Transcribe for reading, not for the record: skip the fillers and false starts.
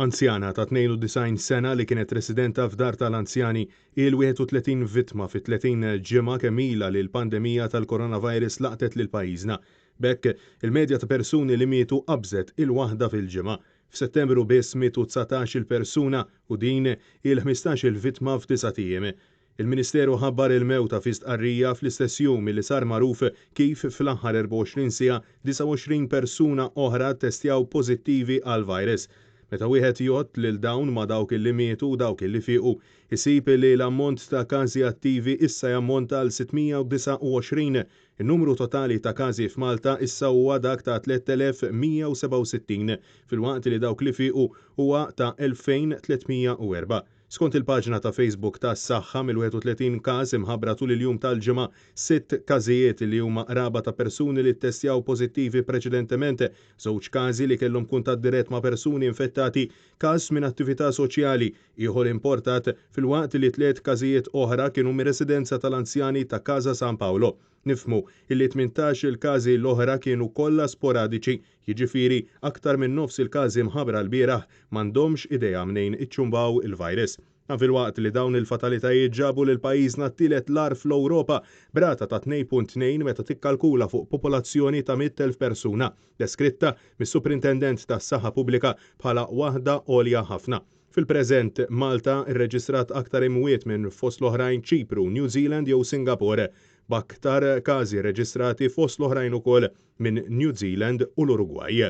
Anzjana ta' 92 sena li kienet residenta f'dar tal-anzjani hi l-31 vittma fi 30 ġimgħa kemm ilha li l-pandemija tal-coronavirus laqtet lil pajjiżna. B'hekk, il-medja ta' persuni li mietu qabżet il-waħda fil-ġimgħa. F'Settembru biss mietu 19-il persuna u din hi l-15-il vittma f'disat ijiem. Il-Ministeru ħabbar il-mewta fi stqarrija fl-istess jum li sar magħruf kif fl-aħħar 24 siegħa 29 persuna oħra ttestjaw pożittivi għall-virus. Meta wieħed jgħodd lil dawn ma' dawk li mietu u dawk li fiequ, isib li l-ammont ta' każi attivi issa jammonta għal 629. In-numru totali ta' każi f'Malta issa huwa dak ta' 3,167, filwaqt li dawk li fiequ huwa ta' 2,304. Skont il-paġna ta' Facebook tas-Saħħa, mill-31 każ imħabbra tul il-jum tal-Ġimgħa, sitt każijiet li huma qraba ta' persuni li ttestjaw pożittivi preċedentement, żewġ każi li kellhom kuntatt dirett ma' persuni infettati, każ minn attività soċjali, ieħor importat, filwaqt li tliet każijiet oħra kienu mir-residenza tal-anzjani ta' Casa San Paolo. Nifhmu illi 18 il-każi l-oħra kienu kollha sporadiċi, jiġifieri aktar minn nofs il-każi mħabbra lbieraħ m'għandhomx idea mnejn iċċumbaw il-virus. Dan filwaqt li dawn il-fatalitajiet ġabu lil pajjiżna t-tielet l-agħar fl-Ewropa b'rata ta' 2.2 meta tikkalkula fuq popolazzjoni ta' 100,000 persuna, deskritta mis-Suprintendent tas-Saħħa Pubblika bħala waħda għolja ħafna. Fil-preżent, Malta rreġistrat aktar imwiet minn fost l-oħrajn Ċipru, New Zealand jew Singapore, b'aktar każi rreġistrati fost l-oħrajn ukoll minn New Zealand u l-Urugwaj.